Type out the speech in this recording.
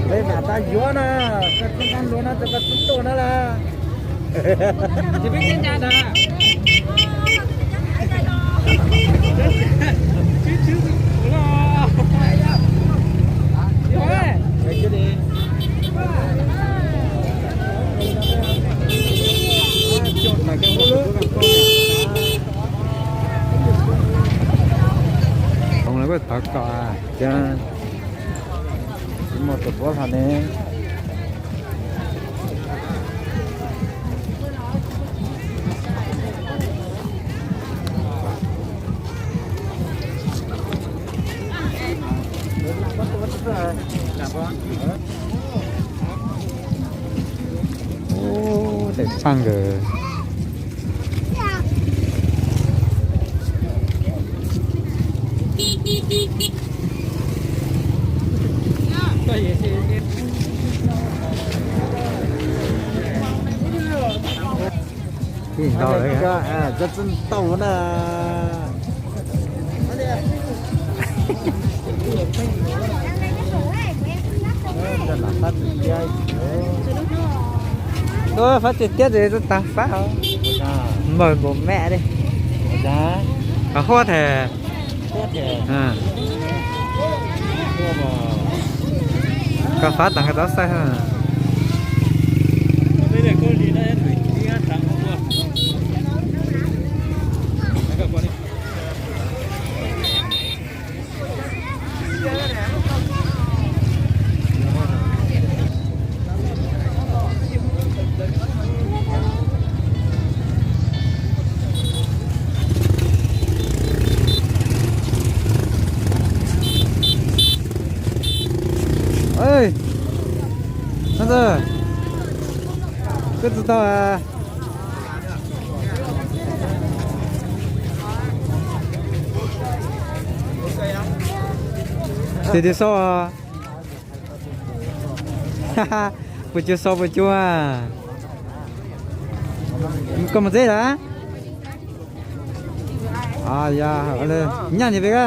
Peb mam tab yuav na, koj txib koj hluas no rau koj txib tuaj na las. Thov kom tias tsis muaj tus puab hlo ne. Ub, daim paj nkawd. Txi ntau na. Ub, fab tiag tiag ces tau tag fab os. Npawg npaum me li. Qhov huab thiab. Koj fab tas nkawd tau xaij ha. Ej, koj tsis tau a? Tis tis so. Puas cuag so puas cuag? Koj mus txeb lawm? Nyaj ni peb ka.